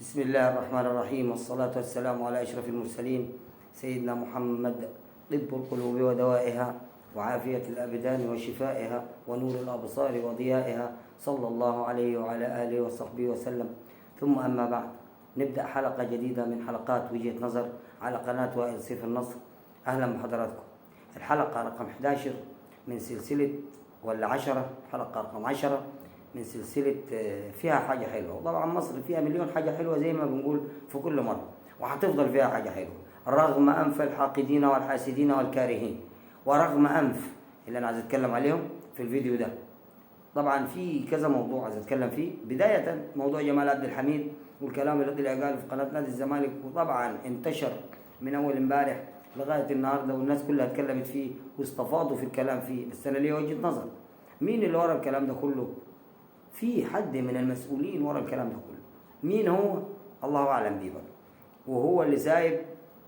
بسم الله الرحمن الرحيم، والصلاة والسلام على أشرف المرسلين سيدنا محمد، طب القلوب ودوائها وعافية الأبدان وشفائها ونور الأبصار وضيائها، صلى الله عليه وعلى آله وصحبه وسلم. ثم أما بعد، نبدأ حلقة جديدة من حلقات وجهة نظر على قناة وائل سيف النصر. أهلا بحضراتكم. الحلقة رقم 11 من سلسلة، ولا 10، حلقة رقم 10 من سلسلة فيها حاجة حلوة. طبعا مصر فيها مليون حاجة حلوة زي ما بنقول في كل مرة، وهتفضل فيها حاجة حلوة رغم أنف الحاقدين والحاسدين والكارهين، ورغم أنف اللي أنا عايز أتكلم عليهم في الفيديو ده. طبعا في كذا موضوع عايز أتكلم فيه، بداية موضوع جمال عبد الحميد والكلام اللي طلع قاله في قناة نادي الزمالك، وطبعا انتشر من أول امبارح لغاية النهاردة والناس كلها اتكلمت فيه واستفاضوا في الكلام فيه. بس أنا ليه وجهة نظر، مين اللي ورا الكلام ده كله؟ في حد من المسؤولين ورا الكلام ده كله، مين هو؟ الله أعلم بيه بقى. وهو اللي سايب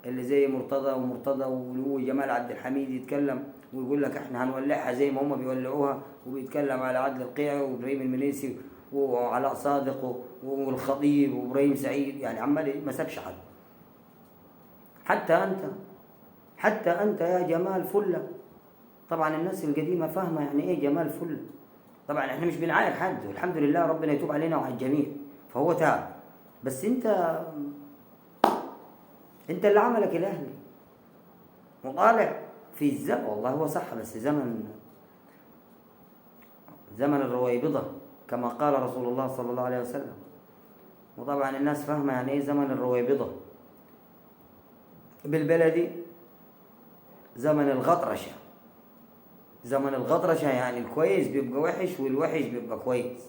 اللي زي مرتضى ومرتضى وجمال عبد الحميد يتكلم ويقول لك احنا هنولعها زي ما هم بيولعوها، وبيتكلم على عدل القيعي وابراهيم المنيسي وعلاء صادق والخطيب وابراهيم سعيد، يعني عمال ما سابش حد. حتى انت يا جمال فله. طبعا الناس القديمة فاهمه يعني ايه جمال فله. طبعا احنا مش بنعاير حد، والحمد لله ربنا يتوب علينا وعلى الجميع، فهو تاب. بس انت اللي عملك الاهلي وطالع في الزمن، والله هو صح، بس زمن الرويبضة كما قال رسول الله صلى الله عليه وسلم. وطبعا الناس فاهمه يعني ايه زمن الرويبضة، بالبلدي زمن الغطرشه. زمن الغطرشه يعني الكويس بيبقى وحش والوحش بيبقى كويس.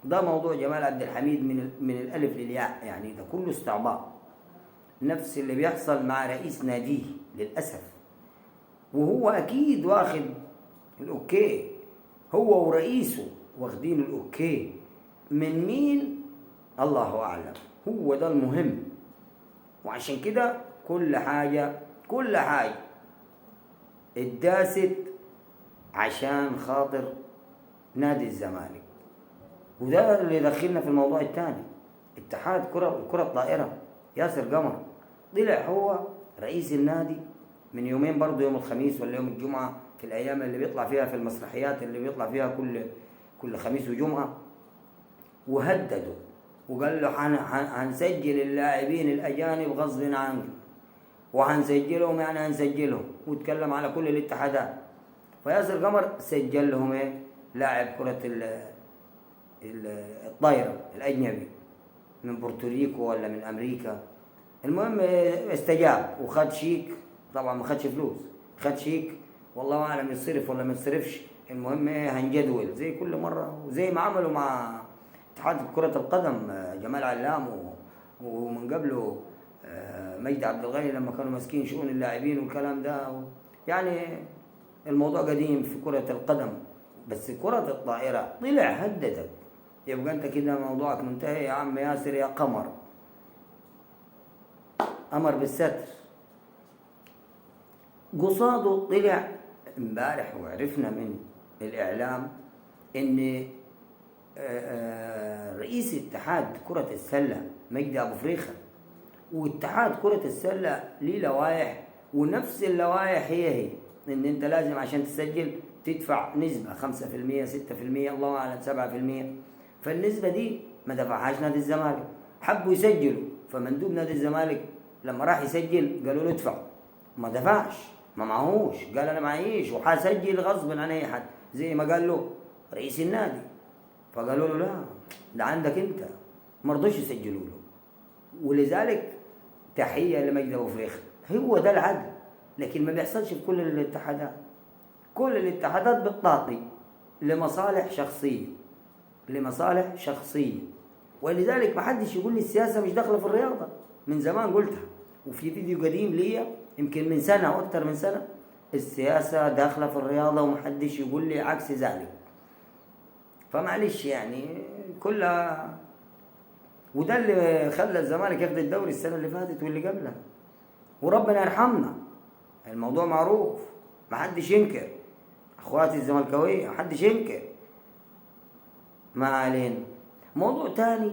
ده موضوع جمال عبد الحميد من الالف للياء، يعني ده كله استعباط. نفس اللي بيحصل مع رئيس ناديه للأسف، وهو أكيد واخد ال okay، هو ورئيسه واخدين ال okay من مين؟ الله أعلم. هو ده المهم. وعشان كده كل حاجة اتداست عشان خاطر نادي الزمالك. وده اللي دخلنا في الموضوع الثاني، اتحاد كرة الطائرة. ياسر قمر طلع هو رئيس النادي من يومين برضه، يوم الخميس ولا يوم الجمعة، في الأيام اللي بيطلع فيها في المسرحيات اللي بيطلع فيها كل خميس وجمعة، وهدده وقال له هنسجل اللاعبين الأجانب غصب عنك، وهنسجلهم يعني هنسجلهم، وتكلم على كل الاتحادات. فياسر قمر سجل لهم ايه؟ لاعب كرة الطايرة الأجنبي من بورتوريكو ولا من أمريكا. المهم استجاب وخد شيك، طبعا ما خدش فلوس، خد شيك والله اعلم يصرف ولا ما يصرفش. المهم هنجدول زي كل مرة، وزي ما عملوا مع اتحاد كرة القدم جمال علام ومن قبله مجدي عبد الغني لما كانوا ماسكين شؤون اللاعبين والكلام ده. يعني الموضوع قديم في كرة القدم، بس كرة الطائرة طلع هددك، يبقى انت كده موضوعك منتهي يا عم ياسر يا قمر. امر بالستر. قصاده طلع امبارح وعرفنا من الاعلام ان رئيس اتحاد كرة السلة مجدي ابو فريخة، واتحاد كرة السلة ليه لوائح، ونفس اللوائح هي ان انت لازم عشان تسجل تدفع نسبة 5% 6% الله اعلم 7%. فالنسبة دي ما دفعهاش نادي الزمالك، حبوا يسجلوا، فمندوب نادي الزمالك لما راح يسجل قالوا له ادفع، ما دفعش، ما معهوش، قال انا معيش وحسجل غصب عن اي حد زي ما قال له رئيس النادي. فقالوا له لا ده عندك انت، ما رضوش يسجلوا له. ولذلك تحية لمجدي ابو فريخة، هو ده العدل. لكن ما بيحصلش في كل الاتحادات، كل الاتحادات بتعطي لمصالح شخصية، لمصالح شخصية. ولذلك ما حدش يقول لي السياسة مش داخلة في الرياضة، من زمان قلتها، وفي فيديو قديم ليا يمكن من سنة أو أكتر من سنة، السياسة داخلة في الرياضة ومحدش يقول لي عكس ذلك. فمعلش يعني كلها، وده اللي خلى الزمالك ياخد الدوري السنة اللي فاتت واللي قبلها، وربنا يرحمنا. الموضوع معروف، محدش ينكر، اخواتي الزملكاويه محدش ينكر. ما علينا. موضوع تاني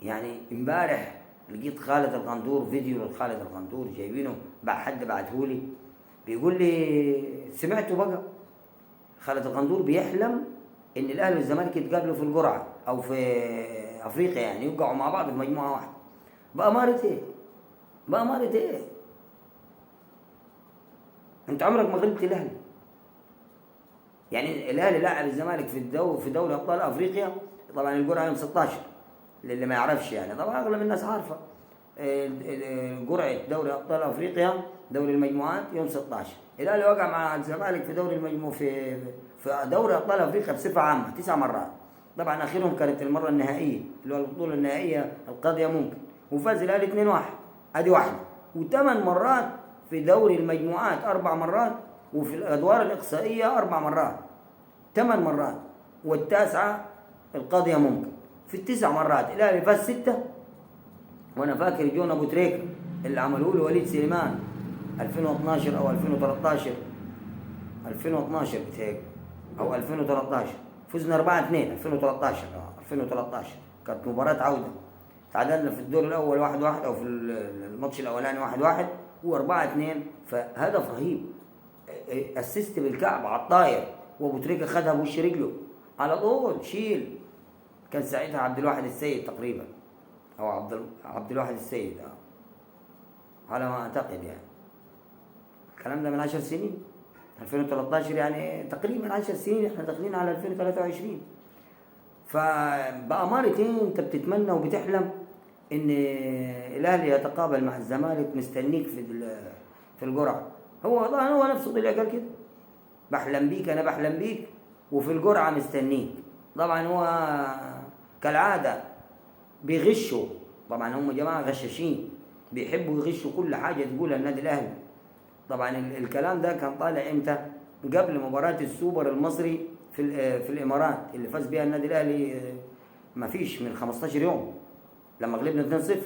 يعني امبارح لقيت خالد الغندور، فيديو لخالد الغندور جايبينه بعد حد بعتهولي، بيقول لي سمعته بقى خالد الغندور بيحلم ان الاهلي والزمالك يتقابلوا في القرعة او في افريقيا، يعني يوقعوا مع بعض في مجموعة واحدة. بأمارة ايه؟ بأمارة ايه؟ انت عمرك ما غلبت الاهلي. يعني الاهلي لاعب الزمالك في دوري ابطال افريقيا، طبعا القرعة يوم 16 للي ما يعرفش، يعني طبعا اغلب الناس عارفه قرعه دوري ابطال افريقيا دوري المجموعات يوم 16. الاهلي وقع مع الزمالك في دوري المجموع في دوري ابطال افريقيا بصفة عامة 9 مرات، طبعا اخرهم كانت المرة النهائية اللي هو البطولة النهائية القاضية ممكن، وفاز الاهلي 2-1 ادي واحدة. و8 مرات في دوري المجموعات 4 مرات، وفي الادوار الاقصائية 4 مرات، 8 مرات، والتاسعه القاضية ممكن. في ال9 مرات الاهلي فاز 6. وانا فاكر جون ابو تريكه اللي عملوه له وليد سليمان 2012 او 2013، 2012 بتهيألي او 2013، فزنا 4-2 2013. 2013 كانت مباراة عودة، تعادلنا في الدور الأول 1-1 أو في الماتش الأولاني 1-1 و4-2، فهدف رهيب، assist بالكعب على الطاير، وأبو تريكة خدها بوش رجله على طول شيل. كان ساعتها عبد الواحد السيد تقريبا، أو عبد الواحد السيد على ما أعتقد، يعني الكلام ده من 10 سنين، 2013، يعني تقريبا 10 سنين، احنا داخلين على 2023. فبأمارة ايه انت بتتمنى وبتحلم ان الاهلي يتقابل مع الزمالك مستنيك في الجرعة؟ هو طبعا هو نفسه طلع قال كده، بحلم بيك، انا بحلم بيك وفي الجرعة مستنيك. طبعا هو كالعادة بيغشوا، طبعا هم جماعة غشاشين بيحبوا يغشوا كل حاجة تقولها النادي الاهلي. طبعا الكلام ده كان طالع امتى؟ قبل مباراة السوبر المصري في الامارات اللي فاز بيها النادي الاهلي ما فيش من 15 يوم لما غلبنا 2-0.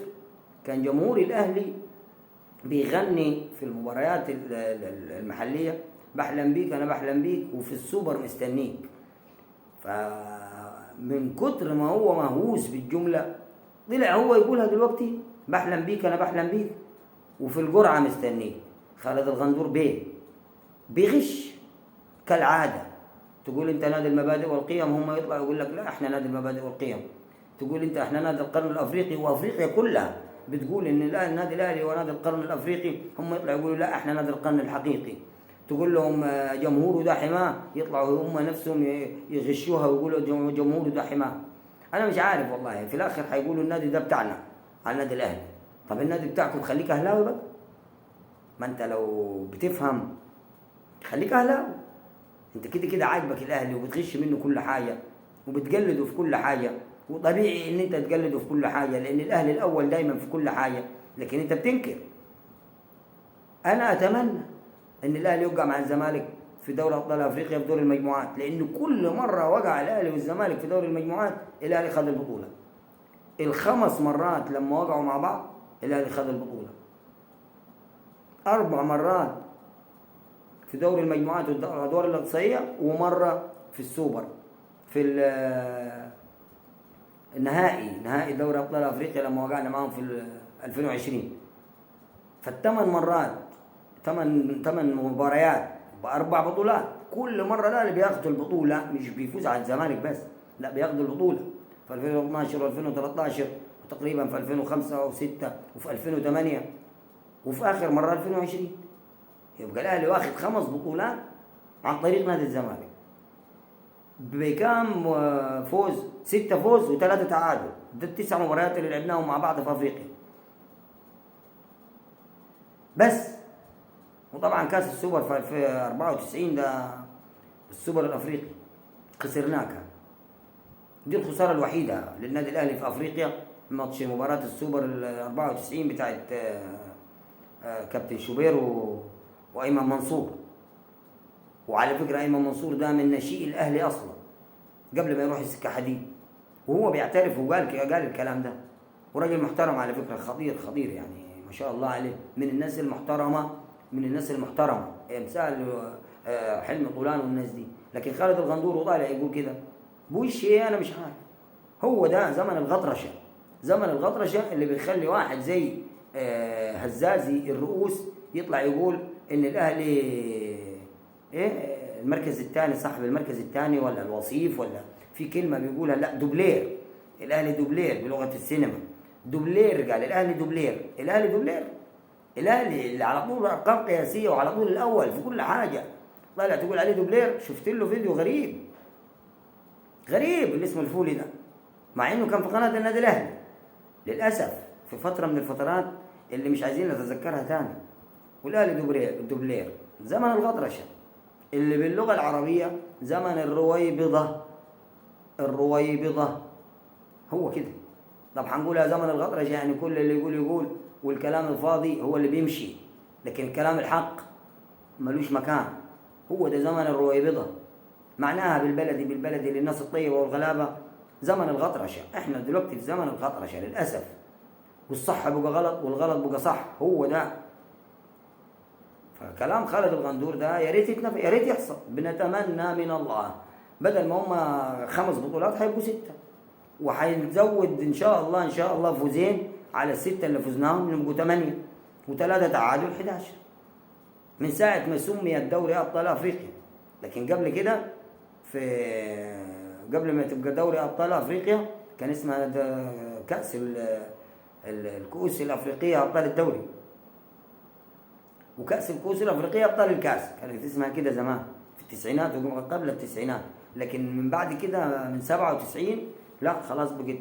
كان جمهور الاهلي بيغني في المباريات المحلية بحلم بيك انا بحلم بيك وفي السوبر مستنيك. فمن كتر ما هو مهووس بالجملة طلع هو يقولها دلوقتي، بحلم بيك انا بحلم بيك وفي الجرعة مستنيك. خالد الغندور بيه بيغش كالعادة. تقول انت نادي المبادئ والقيم، هم يطلع يقول لك لا احنا نادي المبادئ والقيم. تقول انت احنا نادي القرن الافريقي، وافريقيا كلها بتقول ان النادي الاهلي هو نادي القرن الافريقي، هم يطلعوا يقولوا لا احنا نادي القرن الحقيقي. تقول لهم جمهوره ده حماه، يطلعوا هم نفسهم يغشوها ويقولوا جمهوره ده حماه. انا مش عارف والله، في الاخر هيقولوا النادي ده بتاعنا على النادي الاهلي. طب النادي بتاعكم خليك اهلاوي بقى، ما انت لو بتفهم خليك اهلاوي. انت كده كده عاجبك الاهلي وبتغش منه كل حاجة وبتقلده في كل حاجة، وطبيعي ان انت تقلده في كل حاجة لان الاهلي الاول دايما في كل حاجة، لكن انت بتنكر. انا اتمنى ان الاهلي يوقع مع الزمالك في دوري ابطال افريقيا في دور المجموعات، لان كل مرة وقع الاهلي والزمالك في دوري المجموعات الاهلي خد البطولة. ال5 مرات لما وقعوا مع بعض الاهلي خد البطولة. 4 مرات في دوري المجموعات والادوار الاقصائية، ومرة في السوبر في النهائي، نهائي دوري ابطال افريقيا لما وقعنا معاهم في 2020. فال8 مرات 8 مباريات ب4 بطولات، كل مرة الاهلي بياخد البطولة، مش بيفوز على الزمالك بس، لا بياخد البطولة. في 2012 و2013 وتقريبا في 2005 و6 وفي 2008 وفي اخر مرة 2020. يبقى الاهلي واخد 5 بطولات عن طريق نادي الزمالك. بكام فوز؟ 6 فوز و3 تعادل. ده ال9 مباريات اللي لعبناهم مع بعض في افريقيا بس. وطبعا كاس السوبر في 94 ده السوبر الافريقي خسرناه، كان دي الخسارة الوحيدة للنادي الاهلي في افريقيا، ماتش مباراة السوبر ال 94 بتاعت كابتن شوبير وايمن منصور. وعلى فكرة ايمن منصور ده من نشيء الاهلي اصلا قبل ما يروح السكة حديد، وهو بيعترف وقال قال الكلام ده، وراجل محترم على فكرة، خطير خطير يعني ما شاء الله عليه، من الناس المحترمة، من الناس المحترمة، امثال حلمي طولان والناس دي. لكن خالد الغندور وطالع يقول كده بوش ايه؟ انا مش عارف. هو ده زمن الغطرشه، زمن الغطرشه اللي بيخلي واحد زي هزازي الرؤوس يطلع يقول ان الاهلي ايه المركز الثاني، صاحب المركز الثاني ولا الوصيف، ولا في كلمة بيقولها، لا دوبلير، الاهلي دوبلير بلغه السينما، دوبلير، قال الاهلي دوبلير، الاهلي دوبلير، الاهلي اللي على طول ارقام قياسية وعلى طول الاول في كل حاجة، طالع تقول عليه دوبلير. شفت له فيديو غريب غريب اللي اسمه الفولي ده، مع انه كان في قناة النادي الاهلي للاسف في فترة من الفترات اللي مش عايزين نتذكرها تاني. والاهلي دوبلير، زمن الغطرشه اللي باللغة العربية زمن الرويبضة، الرويبضة هو كده. طب هنقولها زمن الغطرشه يعني كل اللي يقول يقول، والكلام الفاضي هو اللي بيمشي، لكن كلام الحق ملوش مكان. هو ده زمن الرويبضة، معناها بالبلدي بالبلدي للناس الطيبة والغلابه زمن الغطرشه. احنا دلوقتي في زمن الغطرشه للاسف، والصح بقى غلط والغلط بقى صح، هو ده. فكلام خالد الغندور ده يا ريت يتنفذ، يا ريت يحصل، بنتمنى من الله. بدل ما هم 5 بطولات هيبقوا 6، وهنزود ان شاء الله ان شاء الله فوزين على ال6 اللي فزناهم، نبقوا 8 و3 تعادل 11 من ساعة ما سمي الدوري أبطال أفريقيا. لكن قبل كده، في قبل ما تبقى دوري أبطال أفريقيا كان اسمها كأس الكؤوس الأفريقية أبطال الدوري، وكأس الكؤوس الأفريقية أبطال الكأس، كانت اسمها كده زمان في التسعينات وقبل التسعينات. لكن من بعد كده من 97 لا خلاص بقت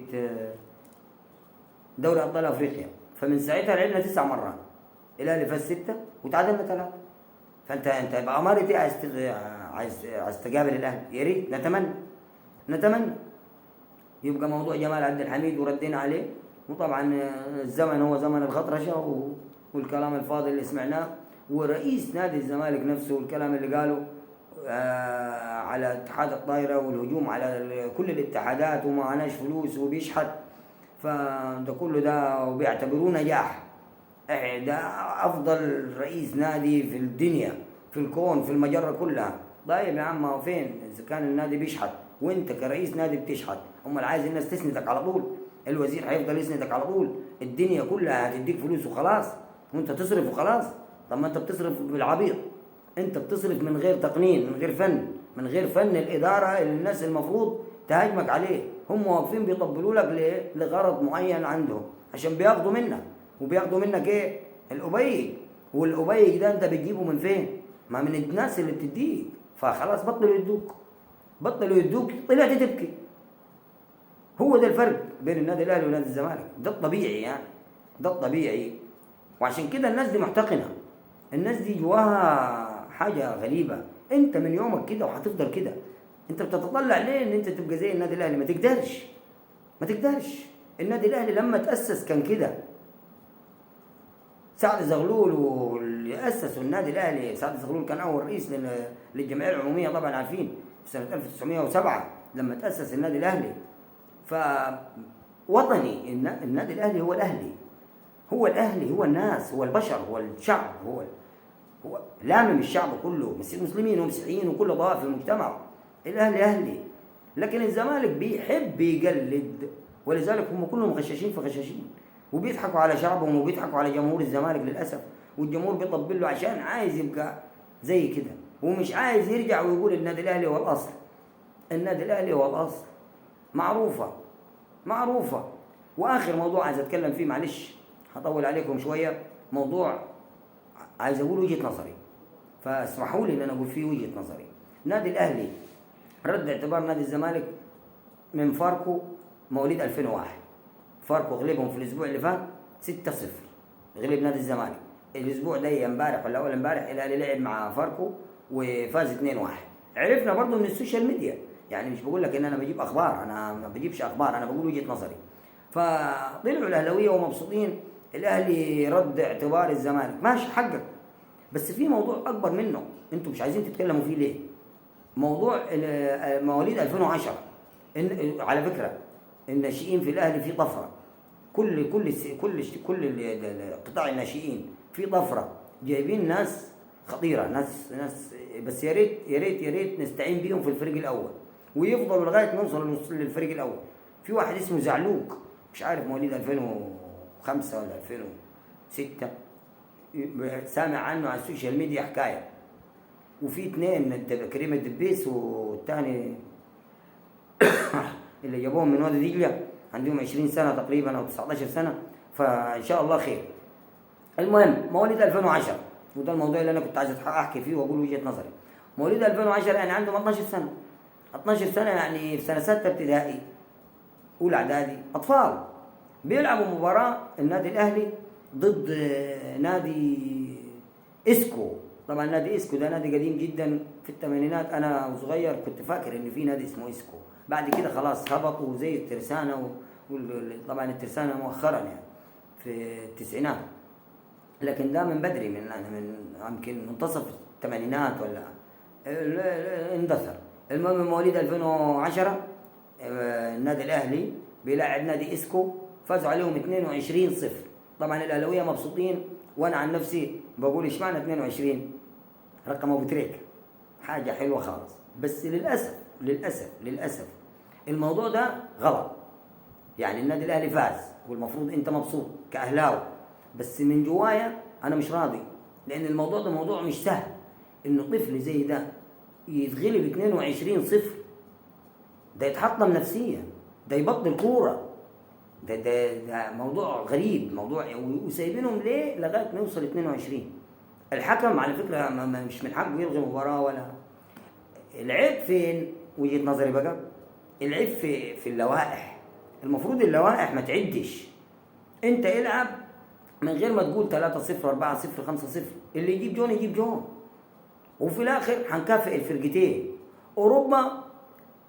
دوري أبطال أفريقيا. فمن ساعتها لعبنا 9 مرات، الأهلي فاز 6 وتعادلنا 3. فأنت أنت بأمارة إيه عايز تقابل الأهلي؟ يا ريت، نتمنى نتمنى. يبقى موضوع جمال عبد الحميد وردينا عليه، وطبعا الزمن هو زمن الخطرشه والكلام الفاضي اللي سمعناه، ورئيس نادي الزمالك نفسه والكلام اللي قاله على اتحاد الطايره والهجوم على كل الاتحادات ومعناش فلوس وبيشحت، فده كله ده وبيعتبروه نجاح. ده افضل رئيس نادي في الدنيا، في الكون، في المجرة كلها. طيب يا عم فين اذا كان النادي بيشحت وانت كرئيس نادي بتشحت؟ امال عايز الناس تسندك على طول؟ الوزير هيفضل يسندك على طول، الدنيا كلها هتديك فلوس وخلاص وانت تصرف وخلاص. طب ما انت بتصرف بالعبيط، انت بتصرف من غير تقنين، من غير فن، من غير فن الادارة اللي الناس المفروض تهاجمك عليه. هم واقفين بيطبلوا لك ليه؟ لغرض معين عندهم، عشان بياخدوا منك، وبياخدوا منك ايه؟ الأبيج. والأبيج ده انت بتجيبه من فين؟ ما من الناس اللي بتديك. فخلاص بطلوا يدوك، بطلوا يدوك، طلعت تبكي. هو ده الفرق بين النادي الاهلي ونادي الزمالك، ده الطبيعي يعني، ده الطبيعي. وعشان كده الناس دي محتقنه، الناس دي جواها حاجة غريبة. انت من يومك كده وهتفضل كده، انت بتتطلع ليه ان انت تبقى زي النادي الاهلي؟ ما تقدرش، ما تقدرش. النادي الاهلي لما تاسس كان كده، سعد زغلول واللي اسسوا النادي الاهلي، سعد زغلول كان اول رئيس للجمعية العمومية طبعا عارفين، في سنة 1907 لما تاسس النادي الاهلي. فوطني النادي الاهلي هو الاهلي، هو الاهلي، هو الناس، هو البشر، هو الشعب، هو لامم الشعب كله، مسلمين ومسيحيين وكل طوائف المجتمع. الاهلي اهلي. لكن الزمالك بيحب يقلد، ولذلك هم كلهم غشاشين في غشاشين، وبيضحكوا على شعبهم وبيضحكوا على جمهور الزمالك للاسف، والجمهور بيطبل له عشان عايز يبقى زي كده، ومش عايز يرجع ويقول النادي الاهلي هو الاصل. النادي الاهلي هو الاصل، معروفة معروفة. واخر موضوع عايز اتكلم فيه، معلش هطول عليكم شوية، موضوع عايز اقول وجهه نظري، فاسمحوا لي ان انا اقول فيه وجهه نظري. نادي الاهلي رد اعتبار نادي الزمالك من فاركو مواليد 2001. فاركو غلبهم في الاسبوع اللي فات 6-0، غلب نادي الزمالك. الاسبوع ده امبارح ولا اول امبارح الاهلي لعب مع فاركو وفاز 2-1. عرفنا برضو من ال social media، يعني مش بقول لك ان انا بجيب اخبار، انا ما بجيبش اخبار، انا بقول وجهه نظري. فطلعوا الاهلاوية ومبسوطين، الاهلي رد اعتبار الزمالك، ماشي حقك، بس في موضوع اكبر منه انتم مش عايزين تتكلموا فيه ليه؟ موضوع مواليد 2010. إن على فكرة الناشئين في الاهلي في طفرة، كل كل كل كل قطاع الناشئين في طفرة، جايبين ناس خطيرة، ناس بس يا ريت يا ريت يا ريت نستعين بيهم في الفريق الاول ويفضلوا لغاية ما نوصل للفريق الاول. في واحد اسمه زعلوك، مش عارف مواليد 2005 ولا 2006، سامع عنه على ال social media حكاية. وفي 2، كريم الدبيس والثاني اللي جابوهم من وادي دجله، عندهم 20 سنة تقريبا او 19 سنة، فان شاء الله خير. المهم مواليد 2010، وده الموضوع اللي انا كنت عايز احكي فيه واقول وجهه نظري. مواليد 2010 يعني عندهم 12 سنة، 12 سنة يعني في سنة 6 ابتدائي، اولى اعدادي، اطفال بيلعبوا مباراة النادي الاهلي ضد نادي اسكو. طبعا نادي اسكو ده نادي قديم جدا في الثمانينات، انا وصغير كنت فاكر ان في نادي اسمه اسكو، بعد كده خلاص هبطوا زي الترسانه طبعا الترسانه مؤخرا يعني في التسعينات، لكن ده من بدري، من يمكن منتصف الثمانينات ولا اندثر. المهم مواليد 2010 النادي الاهلي بيلاعب نادي اسكو، فازوا عليهم 22-0. طبعا الاهلاوية مبسوطين، وانا عن نفسي بقول ايش معنى 22؟ رقم ابو تريكه، حاجة حلوة خالص. بس للاسف للاسف للاسف الموضوع ده غلط. يعني النادي الاهلي فاز والمفروض انت مبسوط كاهلاوي، بس من جوايا انا مش راضي، لان الموضوع ده موضوع مش سهل، انه طفل زي ده يتغلب 22-0، ده يتحطم نفسيا، ده يبطل كورة، ده ده ده موضوع غريب، موضوع. وسايبينهم ليه لغاية ما يوصل 22؟ الحكم على فكرة مش من حقه يلغي مباراة ولا. العيب فين وجهه نظري بقى؟ العيب في اللوائح. المفروض اللوائح ما تعدش، انت العب من غير ما تقول 3-0 4-0 5-0، اللي يجيب جون يجيب جون، وفي الاخر هنكافئ الفرقتين. اوروبا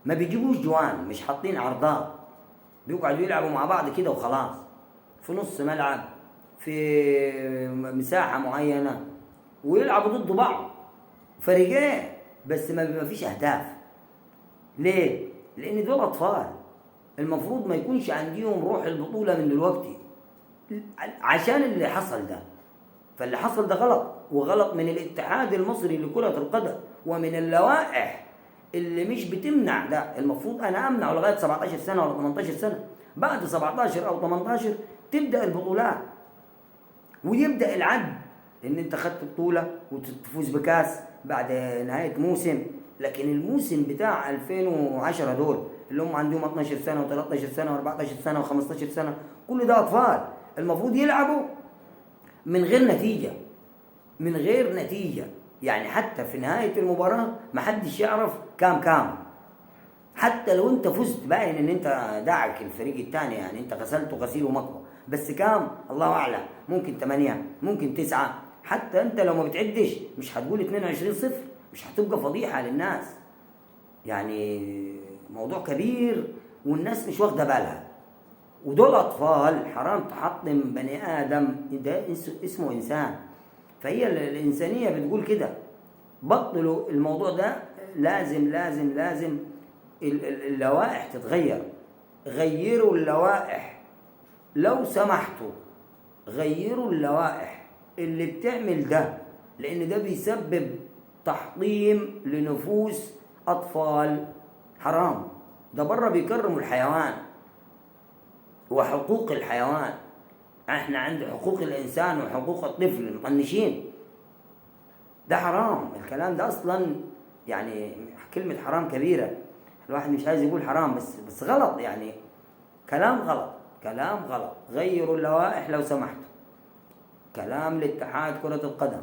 ما بيجيبوش جوان، مش حاطين عرضات، بيقعدوا يلعبوا مع بعض كده وخلاص، في نص ملعب، في مساحة معينة، ويلعبوا ضد بعض فريقين، بس ما فيش اهداف. ليه؟ لان دول اطفال، المفروض ما يكونش عندهم روح البطولة من دلوقتي، عشان اللي حصل ده. فاللي حصل ده غلط، وغلط من الاتحاد المصري لكرة القدم ومن اللوائح اللي مش بتمنع ده. المفروض انا امنعه لغاية 17 سنة ولا 18 سنة، بعد 17 او 18 تبدا البطولات ويبدا العد، ان انت خدت بطوله وتفوز بكاس بعد نهاية موسم. لكن الموسم بتاع 2010 دول اللي هم عندهم 12 سنة و13 سنة و14 سنة و15 سنة، كل ده اطفال، المفروض يلعبوا من غير نتيجة، من غير نتيجة. يعني حتى في نهاية المباراة ما حدش يعرف كام كام، حتى لو انت فزت باين ان انت داعك الفريق الثاني، يعني انت غسلته غسيل ومكوى، بس كام الله اعلم، ممكن 8 ممكن 9. حتى انت لو ما بتعدش مش هتقول 22-0، مش هتبقى فضيحة للناس. يعني موضوع كبير والناس مش واخده بالها، ودول اطفال، حرام تحطم بني ادم، ده اسمه انسان. فهي الانسانية بتقول كده، بطلوا الموضوع ده، لازم لازم لازم اللوائح تتغير. غيروا اللوائح لو سمحتوا، غيروا اللوائح اللي بتعمل ده، لان ده بيسبب تحطيم لنفوس اطفال، حرام. ده بره بيكرموا الحيوان وحقوق الحيوان، احنا عند حقوق الانسان وحقوق الطفل مطنشين. ده حرام الكلام ده اصلا، يعني كلمة حرام كبيرة، الواحد مش عايز يقول حرام، بس غلط، يعني كلام غلط، كلام غلط. غيروا اللوائح لو سمحتوا. كلام لاتحاد كرة القدم،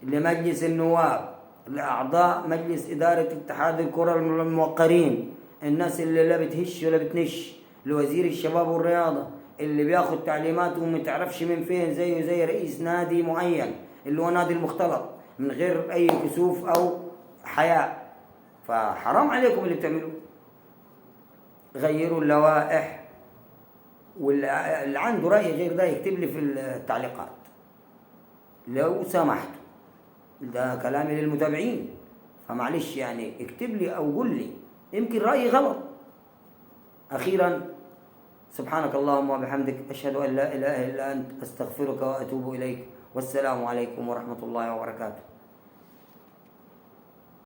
لمجلس النواب، لأعضاء مجلس إدارة اتحاد الكرة الموقرين، الناس اللي لا بتهش ولا بتنش، لوزير الشباب والرياضة اللي بياخد تعليماته وما تعرفش من فين، زيه زي رئيس نادي معين اللي هو نادي المختلط، من غير أي كسوف أو حياء. فحرام عليكم اللي بتعملوه. غيروا اللوائح، واللي عنده رأي غير ده يكتب لي في التعليقات لو سمحتوا. ده كلامي للمتابعين، فمعلش يعني اكتب لي أو قول لي، يمكن رأيي غلط. أخيرا، سبحانك اللهم وبحمدك، أشهد أن لا إله إلا أنت، أستغفرك وأتوب إليك، والسلام عليكم ورحمة الله وبركاته.